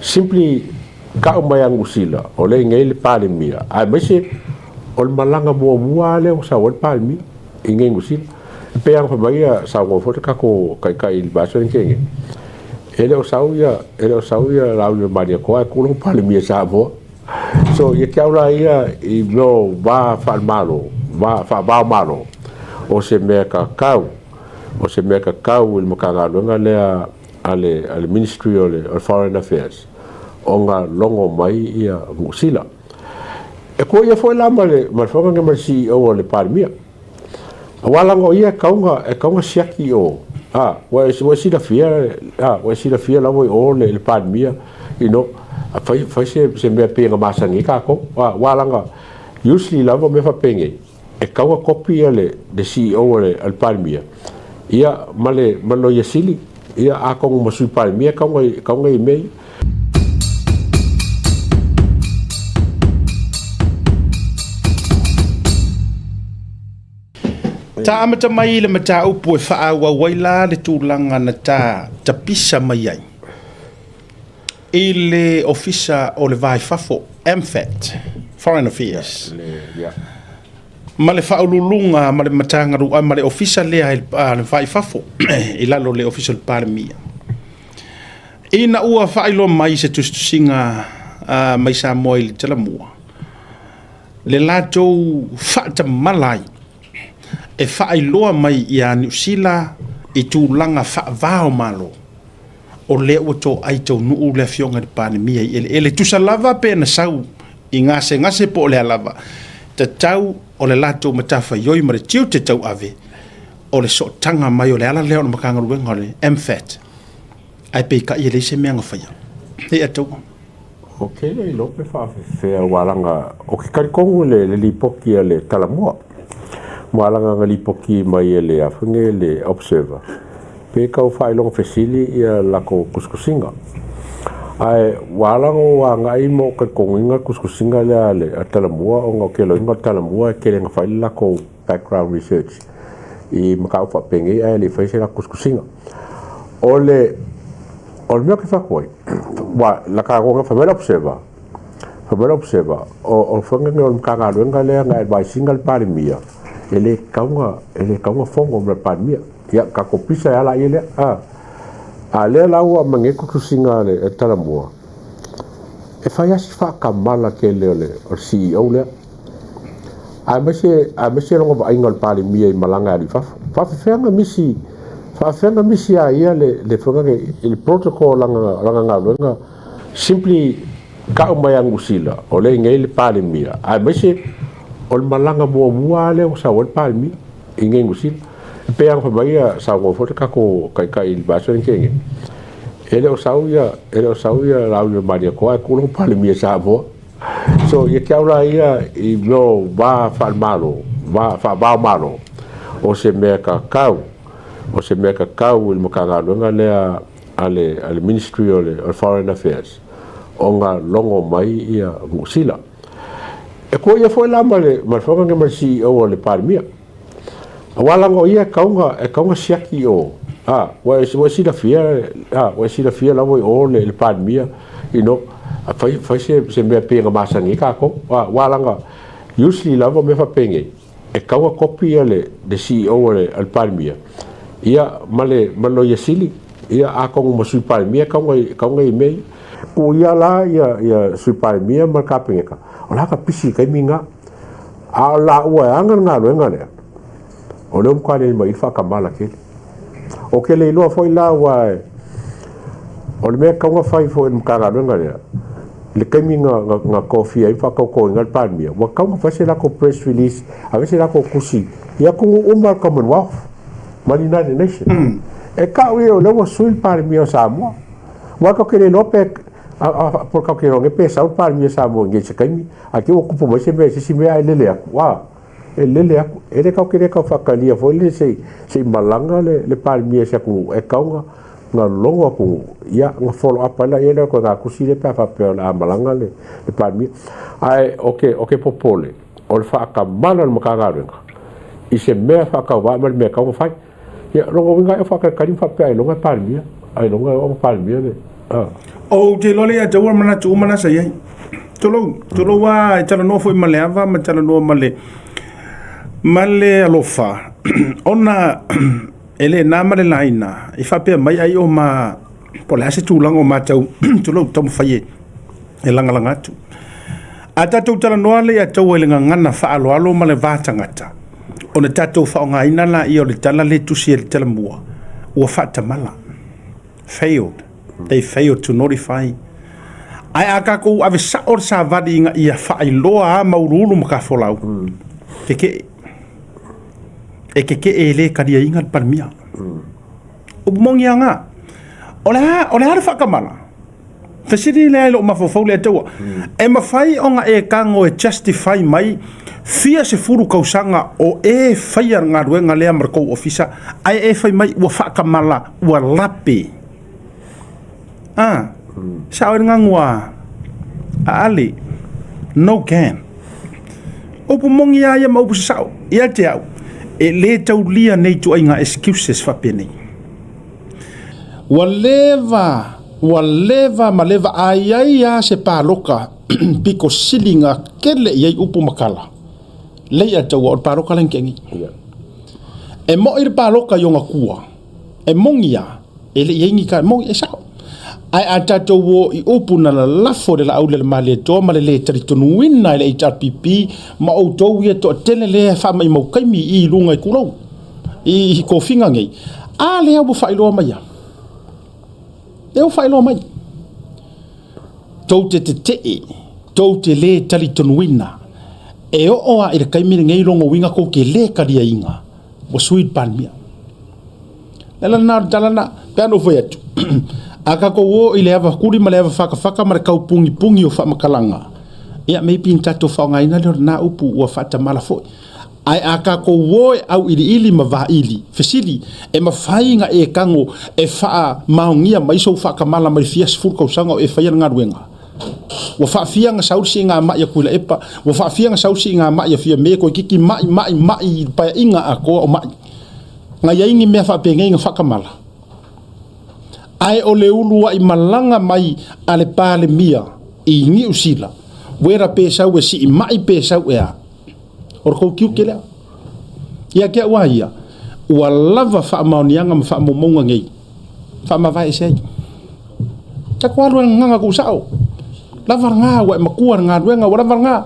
Simply ka'u mai a Niu Sila o lea e i inei le Palemia aemaise o le malaga muamua lava lea ua sau ai le Palemia i inei i Niu Sila. E pei lava ona fai mai ia saunoa foi le tatou Taitai i le vaiaso lea na tea nei, e le o sau ia, e le o sau ia Laaulialemalietoa ae tu lona Palemia i Samoa. So ia te au la ia i mea o va faale-Malo, va faava o Malo, o se mea tatau, o se mea tatau i le Matagaluega lea a le Ministry o le Foreign Affairs ona logo mai ia Niu Sila. E kuaia foi la ma le fofoga ma le CEO a le Palemia. Aua leaga o ia e tau e tau na siaki i o, a, ua e silafia, a, ua e silafia lava i o le Palemia, you know, fai, fai se mea pei ona masani ai tatou. A, aua leaga usually lava mea faapenei, e tau na kopi ia le CEO a le Palemia, ia ma le Loia Sili, ia atonu ma Sui Palemia e tau na i mea ia. Ta amata mai i le mataupu e faaauau ai la le tulaga na ta tapisa mai ai i le Ofisa o le Va i Fafo, MFAT, Foreign Affairs, ma le Faauluuluga ma le Matagaluega ma le Ofisa lea le Va i Fafo i lalo o le Ofisa o le Palemia. Ina ua faailoa mai se tusitusiga mai Samoa i le Talamua, le latou faatamala ai e faailoa mai ia Niu Sila i tulaga faava o Malo, o lea ua toai taunuu le Afioga i le Palemia i eleele, tusa lava pe na sau i gasegase po o le a lava, tatau o le latou matafaioi ma le tiute tauave o le sootaga mai o le ala lea o le Matagaluega o le MFAT, ae peitai e leai se mea na faia. Hei ataua. O ke le iloa pe faafefea aua laga o ke talitonu i le lipoti a le Talamua. Aua laga na lipoti mai e le afune le Observer pe tau faailoga fesili ia latou tusitusiga. Ae ua ala ona ou agai ma ou talitonuina le tusitusiga lea a le Talamua ona o ke loiga o le Talamua e tele na fai le latou background research i mataupu faapenei ae le i fai se latou tusitusiga. O le o le mea ou te fai atu ai, ua la tago fai mai le observer, fai mai le observer, o le faiga lenei o le Matagaluega lea na advise ina le Palemia, e le tatau ona, e le tatau ona fono ma le Palemia. Ia, tatou pisa e ala i lea. A, a lea la ua aumai nei tusitusiga a le Talamua, e fai lava si faatamala tele o le CEO lea. Aemaise, aemaise lona vaaiga o le Palemia i malaga e alu i fafo. Faafefea na misi, faafefea na misi a ia le, le faiga nei, i le protocol o lana, lana galuega, simply ka'u mai a Niu Sila, o lea e i inei le Palemia, aemaise o le malaga muamua lava lea ua sau ai le Palemia i inei i Niu Sila. E pei lava ona fai mai ia, saunoa foi le tatou Taitai i le vaiaso lea na tea nei, e le o sau ia, e le o sau ia Laaulialemalietoa ae tu lona Palemia i Samoa. So ia te au la ia i mea o va faale-Malo, va faava o Malo, o se mea tatau, o se mea tatau i le Matagaluega lea a le, a le Ministry o le, o le Foreign Affairs ona logo mai ia Niu Sila. E kuaia foi la ma le, ma le fofoga ma le CEO a le Palemia. Aua leaga o ia e tau na, e tau na siaki i o, a, ua e, ua e silafia, a, ua e silafia lava i o le, le Palemia, you know, fai, fai se, se mea pei ona masani ai tatou. A, aua leaga usually lava mea faapenei, e tau na kopi ia le, le CEO a le, a le Palemia, ia, ma le, ma le Loia Sili, ia, atonu ma Sui Palemia e tau na, tau na i mea ia. Tuu ia la ia, ia Sui Palemia ma le Kapeneta, o la ka pisi i le taimi lena. A o laua e ana le galuega lea, o lea ua matua lele mai i le faatamala tele. Ou te le iloa foi la aua e, o le mea e tatau ona fai foi e le Matagaluega lea, i le taimi na, na, na tofia ai ma faatautoina le Palemia, ua tatau ona fai se latou press release, ave se latou tusi i atunuu uma o le Commonwealth ma le United Nations. E tau ia o lea ua sui le Palemia o Samoa. Aua tatou te le iloa pe Po o le tatou iloa pe sau le Palemia Samoa i se taimi, ae te i ua tupu mai se mea i se isi mea ae lele atu, a, e lele atu. E le tatou te le tau faatalia foi lele se i malaga le Palemia i se atunuu, e tatau ona logo atunuu, ia, ona follow up ai lea o le ituaiga tusi lea pe a faapea o le a malaga le Palemia. Ae ou te popole, o le faatamala o le Matagaluega i se mea faatauvaa ma le mea e tatau ona fai. Ia, lona uiga e faatalitali ma faapea ailoga e Palemia, ailoga e oo Palemia le. Ou te iloa lea ia te ua manatu uma na sa i ai. Tulou, tulou lava e talanoa foi ma le ava ma talanoa ma le ma le alofa ona e le na ma le laina i faapea mai ai o ma po o le a se tulaga o matau tulou taumafai e e lagalaga atu. A tatou talanoa lea ia taua i le gagana faaaloalo ma le va tagata, ona tatou faaaogaina laia o le tala lea e tusi ai le Talamua, ua faatamala. Failed. They failed to notify. Ae a tatou ave sao le savali ina ia faailoa a mauuluulu ma tafolau, keke'e. E keke'e e le taliaina le Palemia. Upu moni lava na. O le a, o le a le faatamala? Fesili lea i lou mafaufau lea taua. E mafai ona e tago e justify mai fia sefulu tausaga o e faia le galuega lea ma le tou ofisa, ae e fai mai ua faatamala, ua lape. A, sao ai le gagu a Ale, no can. Upu moni lava ia ma upu sasao. Ia te au, e le taulia nei ituaiga excuses faapenei. Ua leva, ua leva ma leva a i ai lava se paloka pito sili na tele i ai upu ma tala, lei a taua o le paloka lea na tea nei. E moi le paloka i ona tua, e moni lava, e le i ai ni tala, e moni, e sao. Ae a tatou o i upu na lalafo e le Laaulialemalietoa ma le le talitonuina e le HRPP ma outou ia toatele lea e faamaimau taimi i i luga i Kulou, i tofiga nei, a lea ua faailoa mai a? Lea ua faailoa mai. Tou te tetee, tou te le talitonuina, e oo lava i le taimi lenei lona uiga tou te le taliaina, ua sui le Palemia. O le ala lena o le tala lena, pe a na ou fai atu, a tatou o i le ava kuli ma le ava fatafata ma le taupunipuni o faamatalaga, ia maybe na tatou faaaogaina lea o lena upu ua faatamala foi. Ae a tatou o e auiliili ma vaili, fesili, e mafai na e tago e faamaonia mai sou faatamala mai le fia sefulu tausaga o e faia le galuega? Ua faafia na sau le siiga mai a Tuilaepa, ua faafia na sau le siiga mai a Fiame, toeitiiti mai, mai, mai i le paeaiga atoa o mai. Na i ai ni mea faapenei na faatamala? Ae o le uluai malaga mai a le Palemia i Niu Sila, wera pe sau e sii mai pe sau e a? O le tou tiute lea. Ia te au a ia, ua lava faamaoniaga ma faamaumauga nei, faamavae ese ai. Tatou alu e gagaga tuu sao. Lava lena, ua e matua i le galuega, ua lava lena.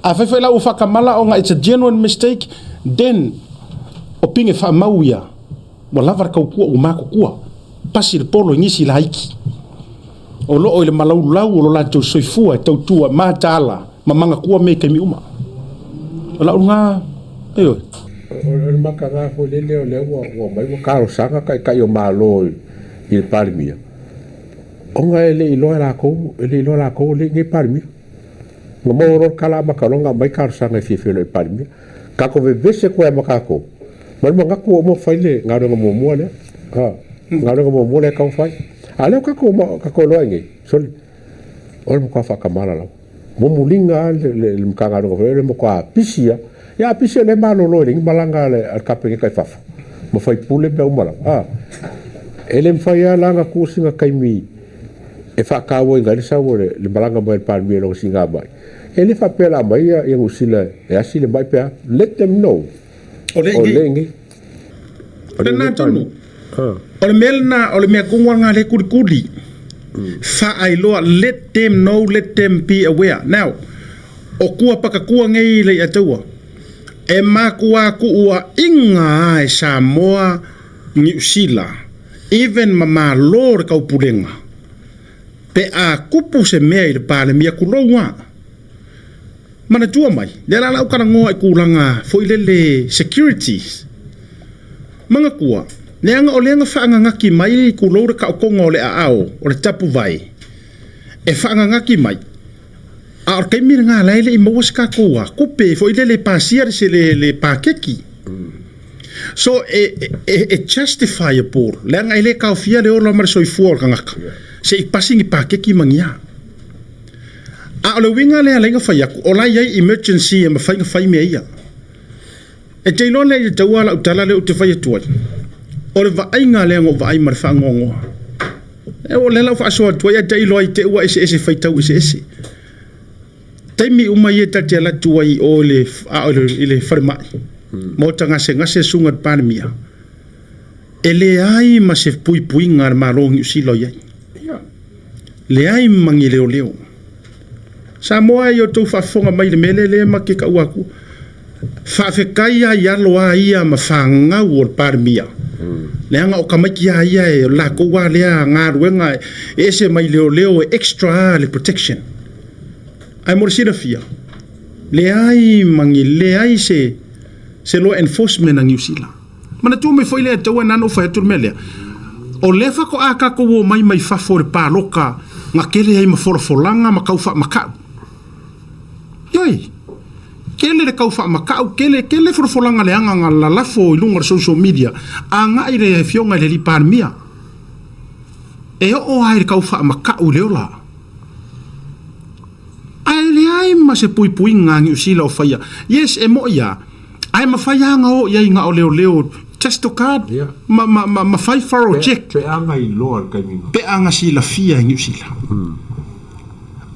Afai foi la ua faatamala ona it's a genuine mistake, then o pine faamau ia, ua lava le tautua ua matutua. Pasi le polo i nisi laiti. O lo o i le malaulau o lo latou soifua e tautua mataala ma manatua mea i taimi uma. O lau lena, ioe. O le mataga foi lele o lea ua aumai ua talosaga Taitai o Malo i le Palemia, ona e le i iloa e latou, e le i iloa e latou o lea e i inei le Palemia. Na maua loa le tala amata loa ona aumai talosaga e fia feiloai i le Palemia. Tatou vevese atu ai ma tatou, ma le manatu ua uma ona fai le galuega muamua lea. A, galuega muamua lea e tatau ona fai. A o lea ua tatou, tatou iloa i nei, sole, o le matua faatamala lava. Mulimuliga lava le Matagaluega foi lea, o le matua pisi lava. Ia a pisi o lea e malolo e leai ni malaga a le Kapeneta i fafo ma faipule ma mea uma lava. A, e le mafai lava la ona tuu sina taimi e faatauaina ai le sau o le malaga mai a le Palemia i lona siigamai. E le faapea o le a aumai ia Niu Sila e asi le mai pe a. Let them know. O lea i inei. O lena tonu. O le mea lena, o le mea tonu lava lena lea e kulikuli. Faailoa, let them know, let them be aware. Now, o tua pakatua nei i Leiataua, e matua tuuaiga lava e Samoa, Niu Sila, even ma Malo o le Taupulega, pe a tupu se mea i le Palemia, tulou lava. Manatua mai, lea la lau talanoa i tulaga foi lele securities. Manatua, leaga o lea na faananati mai tulou le taotoga o le aao o le tapuvae e faananati mai, a o le taimi lena la e le i maua se tatou a tupe foi lele e pasia le le paketi. So e e e justifiable leaga e le taofia le ola ma le soifua o le tagata se i pasi ni paketi ma ni a. A o le uiga lea lea na fai atu, o la e i ai emergency e mafai ona fai mea ia. E te iloa lea i le taua lau tala lea ou te fai atu ai, o le vaaiga lea na ou vaai ma le faanoanoa. E o lea la ua faasoa atu ai ae tailo ai te i ua eseese faitau eseese. Taimi uma ia ta te alu atu ai i o i le, a o i le falemai, maota gasegase susuga i le Palemia, e leai ma se puipuiga a le Malo o Niu Sila o i ai. Leai ma ni leoleo. Samoa e i outou faafofoga mai i le mea lea, lea ma te taua atu, faafetai lava i alo a ia ma fanau o le Palemia, leaga o tamaiti a ia e o le latou lava lea galuega e ese mai leoleo e extra lava le protection. Ae mo le silafia, leai ma ni leai se se law enforcement a Niu Sila. Manatua mai foi lea taua na ona ou fai atu le mea lea, o lea faatoa tatou omai mai fafo i le paloka na tele ai ma folafolaga ma tau faamatau. Ioe, tele le tau faamatau, tele, tele folafolaga leaga na lalafo i luga o le social media agai i le Afioga i le Alii Palemia. E oo lava i le tau faamatau i le ola. Ae leai ma se puipuiga a Niu Sila o faia. Yes, e moʻi a, ae mafai a na o i ai na o leoleo just to card Yeah. ma, ma, ma, ma fai thorough Pe, check. pe aga iloa le taimi na. Pe aga silafia e Niu Sila.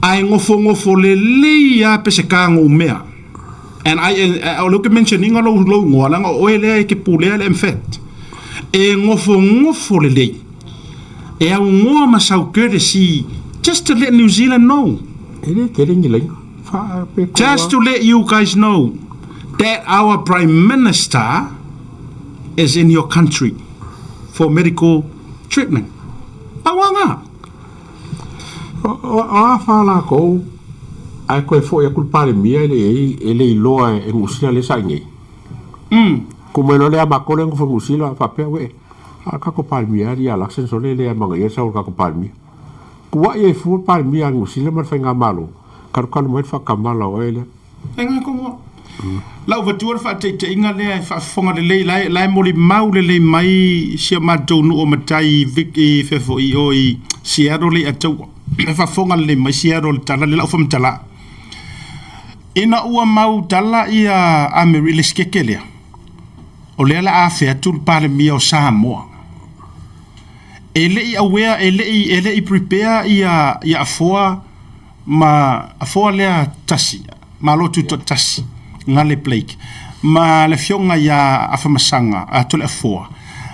Ae nofonofo lelei a pe se ka nou mea. And I, o lea ou te mention ina lou, lou igoa, leaga o oe lea e te pulea le MFAT. E nofonofo lelei. E aunoa ma sau courtesy just to let New Zealand know. E le tele ni laina. Wha, pe koa. Just to let you guys know that our Prime Minister is in your country for medical treatment. Pau lava na. O a wha lākou, ae koe foʻi aku le Palemia e le e le iloa e Niu Sila lea sa i nei. Ku mai loa lea a makou lea nofo i Niu Sila faapea uē a o le tatou Palemia alii ia Luxon sole e le amanaia le sau o le tatou Palemia. Kuaʻi ai fua le Palemia a Niu Sila ma le faigamalo, kalukalu mai le faakamala o oe lea. E ngā kongoa. Lau avatua le faataitaiga lea e faafofoga lelei, la e, la e molimau lelei mai si a matou nuu o matai i Vic, i fea foi i o i Seattle le i Ataua. E faafofoga lelei mai Seattle le tala lea lau faamatala. Ina ua mau tala ia Amerika i le sikeke lea, o lea la a afe atu le Palemia o Samoa. E le i aware, e le i, e le i prepare ia, ia Afoa ma Afoa lea tasi, Malo Tutoatasi, Gale Blake, ma le afioga ia Afamasaga, a Toleafoa,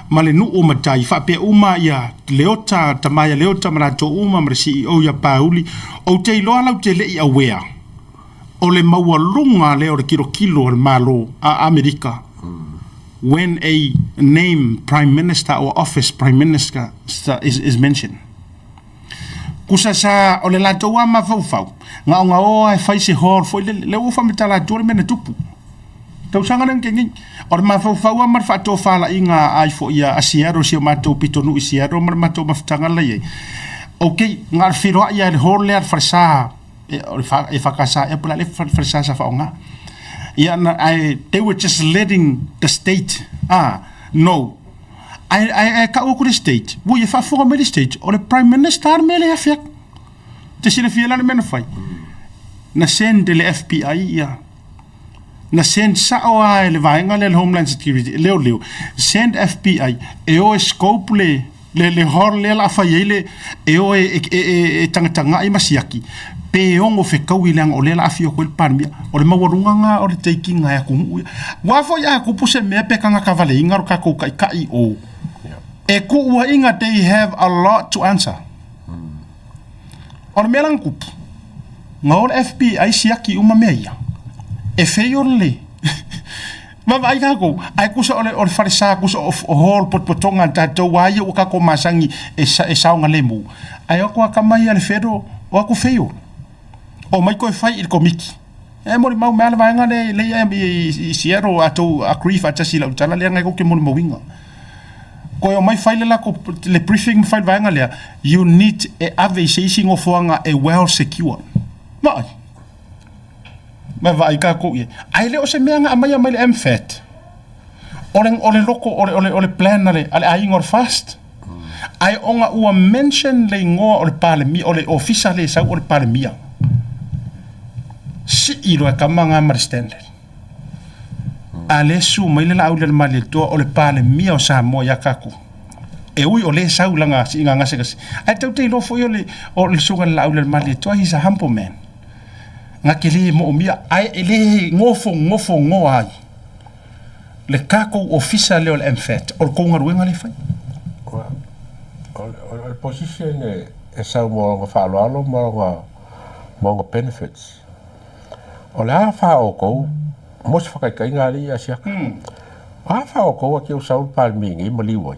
ma le nuu o Matai, faapea uma ia Leota, tama ia Leota ma latou uma ma le CEO ia Pauli, ou te iloa lau te le i aware o le maualuga lea o le kilokilo a le Malo a Amerika when a name Prime Minister or office Prime Minister is mentioned. Kusa sa o le latou lava mafaufau, gaogaoa e fai se hall foi lele, lea ua faamatala atua le mea na tupu. Tausaga lea na tea nei. O le mafaufau lava ma le faatofalaiga ai foi a Seattle, si o matou pitonuu i Seattle ma le matou mafutaga la i ai. Ok, na o le feiloai lava i le hall lea a le falesa o le EFKS ea po o le a le falesa sa faaaoga. Ia, na, ae they were just letting the state know. Ae, ae, ae kau aku le state, ua ia faafofoga mai le state, o le Prime Minister le mea lea e afe atu. Te silafia la le mea na fai. Na send e le FBI ia, na send sao lava e le vaega lea le Homeland Security, leoleo, send FBI e o e scope le, le, le hall lea o le a fai ai le, e o e, e, e, e, e tagatagai ma siaki, pe ono fetaui leaga o lea o le a afio atu ai le Palemia. O le maualuga lena o le teikiga e atunuu ia. Aua foi a tupu se mea pe tagatavaleina lo tatou taitai o e tuuaiga they have a lot to answer. O le mea la na tupu, na o le FBI siaki uma mea ia, e fail le Vaavaai tatou, ae tusa o le, o le falesa, tusa o, o hall potopotoga a tatou a ia ua tatou masani e, sa, e saogalemu. Ae o atu a tama ia le federal, o atu fail. Omai toe fai i le komiti. E molimau mai lava le vaega lea lea i, i Seattle a tou agree faatasi i lau tala lea na tou te molimauina. Toe omai fai le latou le briefing ma fai le vaega lea, you need e ave i se isi nofoaga e well secure. Vaai. Ma vaai tatou i ai. Ae le o se mea na aumaia mai le MFAT. O le, o le loko, o le, o le, o le plan a le, a le aiga o le FAST. Ae ona ua mention le igoa o le Palemia, o le ofisa lea e sau o le Palemia. Sii loa e tama na ma le standard. A lea e susu mai le Laauli a le Malietoa o le Palemia o Samoa ia tatou. E ui o lea e sau i lana siiga gasegase, ae tatou te iloa foi o le o le Susuga i le Laaulialemalietoa, he's a humble man. Na te le moomia, ae e le gofogofogoa ai le tatou ofisa lea o le MFAT, o le tou galuega lea e fai. O le position e sau ma lona faaaloalo ma lona benefits. O le a fa outou, mo se whakaitaiga alii Asiata. O a fa outou a te sau le Palemia nei ma liu ai.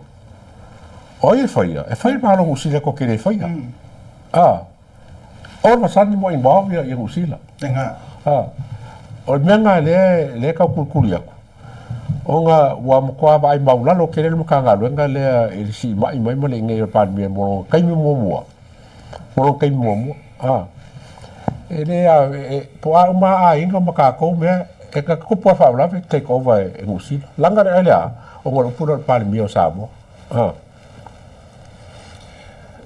O ai e faia? E fai le Malo o Niu Sila ko te le faia. Ah. All of a sudden ua involve ia Niu Sila. Ah. O le mea lena lea lea e tau kulikuli atu. Ona ua matua vaai maulalo tele le Matagaluega lea i le siimai mai ma le inei o le Palemia mo lona taimi muamua. Mo lona taimi muamua. Ah. E le a, e, po o a uma aiga ma tatou mea, e ka tupu lava faalavelave take over e Niu Sila. Laga le ai le a, ona o le upu lea o le Palemia o Samoa. Ah.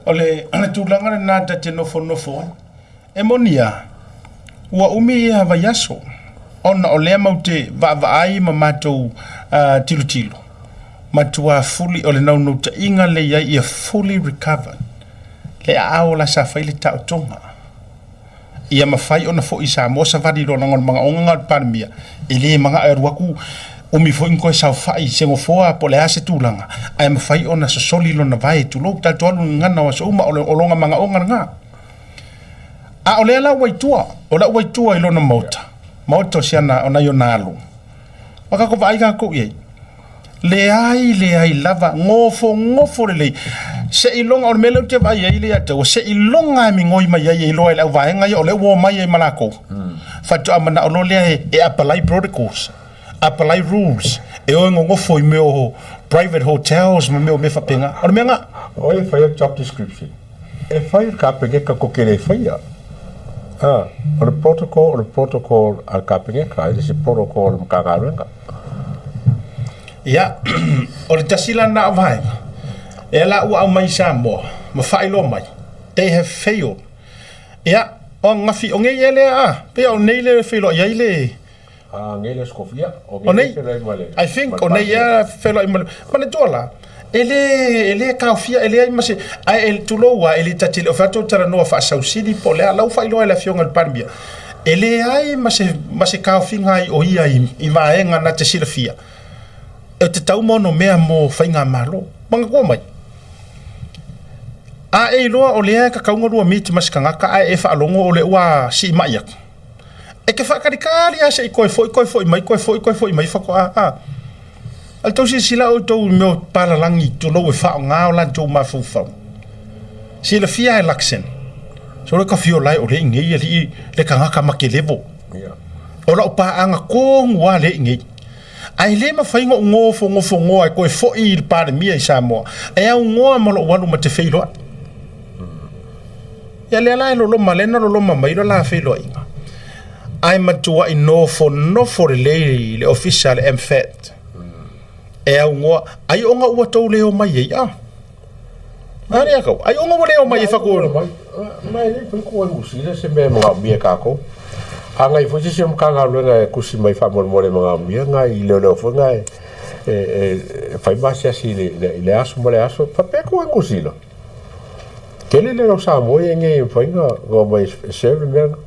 O le tulaga lena ta te nofonofo ai. E moni lava, ua umi ia vaiaso ona o lea matou te vaavaai ma matou tilotilo, matua fully, o le naunautaiga lea i ai ia fully recovered le aao la sa fai le taotoga. Ia mafai ona foi i Samoa savali loa leaga o le manaoga lena o le Palemia, e le manao e alu atu umi foi ona toe saofai i se nofoa po o le a se tulaga, ae mafai ona sosoli lona vae, tulou, tatou alu i le gagana o aso uma, o lona manaoga lena. A o lea la ua i tua, o la ua i tua i lona maota, maota o si ana, o nai ona alo. Ua tatou vaai tatou i ai. Leai, leai lava, gofogofogo lelei. Seiloga, o le mea lea ou te vaai ai Leiataua, seiloga e migoi mai ai e iloa e le auvaega ia o lea ua omai ai ma latou. Faatoa manao loa lea e apply protocols, apply rules, e o e gogofo i mea o private hotels ma mea o mea faapena. O le mea lena. O ai e faia le job description? E fai e le Kapeneta ko te le faia. A, o le protocol, o le protocol a le Kapeneta, e le se protocol a le Matagaluega. Ia, o le tasi la lena o vaega, lea la ua aumai i Samoa ma faailoa mai, they have failed. Ia, o ananafi, o nei ea lea a, pei o nei lea e feiloai ai le... A, nei le Skofia, o nei le feiloai ma le... I think o nei ea feiloai ma le... Manatua la, e le, e le taofia, e leai ma se... Ae e, tulou lava, e le ta te le o fai atu talanoa faasausili po o le a, la ua faailoa e le Afioga i le Palemia, E leai ma se, ma se taofiga ai o ia i, i vaega na te silafia, e te tau ma ono mea mo faigamalo. Manatua mai, a e iloa o lea e tatau ona lua meet ma se tagata ae e faalogo o lea ua siimai atu, e te faatalikali lava se i toe foi, toe foi mai, toe foi, toe foi mai faatoa, a. A le tou silasila outou i mea o palalagi, tulou e faaaoga o latou mafaufau. Silafia e Luxon, solo ka fio lai o le ingei alii le tagata makelevo. O lau paaga tonu lava le ingei. Ae le mafai ona ou gofogofogoa e toe foi i le Palemia i Samoa, e aunoa ma lou alu ma te feiloai. Ia lea la e loloma, lea na loloma mai le la feiloaiga. Ae matuai nofonofo lelei le ofisa a le MFAT. E aunoa, ai ona ua tou le omai ai, a. A lea kau, ai ona ua le omai e whaku. Ma e le fai ko ai usila se mea e manaomia e kākou. A ngai foi se isi o Matagaluega e tusi mai faamolemole e manaomia, ngai i leoleo foi ngai e fai ma asiasi i le aso ma le aso. Faapea ko ai Niu Sila. Tele le o Samoa ia nei e mafai ona omai e serve mea na.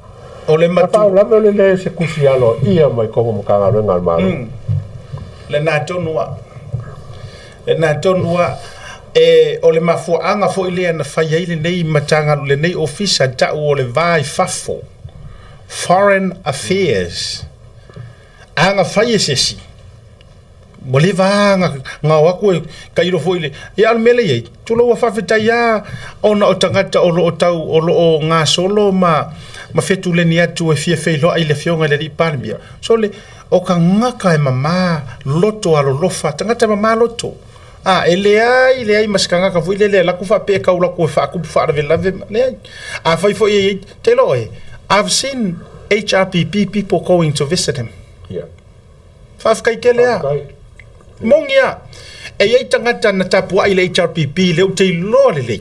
O le matu. Faalavelave o le leai o se tusi aloaia mai totonu o Matagaluega a le Malo. Lena tonu lava. Lena tonu lava. E, o le mafuaaga foi lea na fai ai lenei Matagaluega, lenei Ofisa tau o le Va i Fafo, Foreign Affairs. A na fai e se isi, ua leva lava na o atu e tailo foi i le... Ia a o le mea lea e i ai, tulou ua faafetai lava ona o tagata o lo o tau, o lo o gasolo ma fetuleni atu e fia feiloai i le Afioga i le Alii Palemia. Sole, o tagata e mama loto alolofa, tagata e mama loto. A, e leai, leai ma se tagata foi lele e alu atu faapea e tau alu atu e faatupu faalavelave, leai. Afai foi e i ai, te iloa oe, I've seen HRPP people going to visit him. Yeah. Faafetai tele a. Moni a. E i ai tagata na tapuai i le HRPP lea ou te iloa lelei.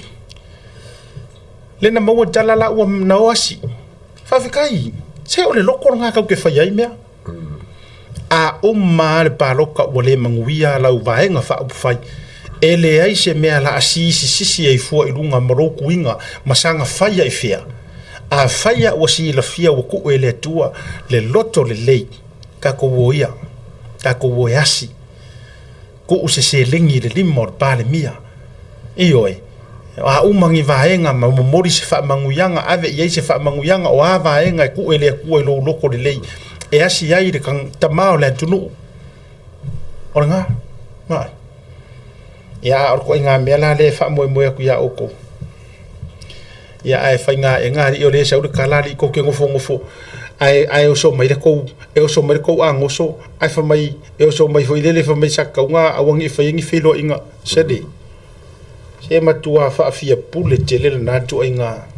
Lea na maua tala la ua na o asi. Faafetai. Se o le loko lena tatou te fai ai mea. A uma lava le palota ua le manuia lau vaega faaupufai. E leai se mea la sisisi ai fua i luga ma lou kuiga ma saga faia i fea. Afai ua silafia ua tuu e le Atua le loto lelei, tatou o ia, tatou o e asi, tuu se seleni i le lima o le Palemia. Ioe, o a uma ni vaega ma momoli se faamanuiaga, ave i ai se faamanuiaga, o a vaega e tuu e le Atua i lou loto lelei e asi ai le tama o le atunuu. O lena, na. Ia, o le ituaiga mea la lea e faamoemoe atu iā outou. Ia, ae faigaega alii o lea e sau le tala alii tou te nofonofo ae oso mai le tou, e oso mai le tou agoso ae fai mai, e oso mai foi lele fai mai sa tatau ona aua ne i faia ni feiloaiga. Sele, se matua faafia pule tele lena ituaiga.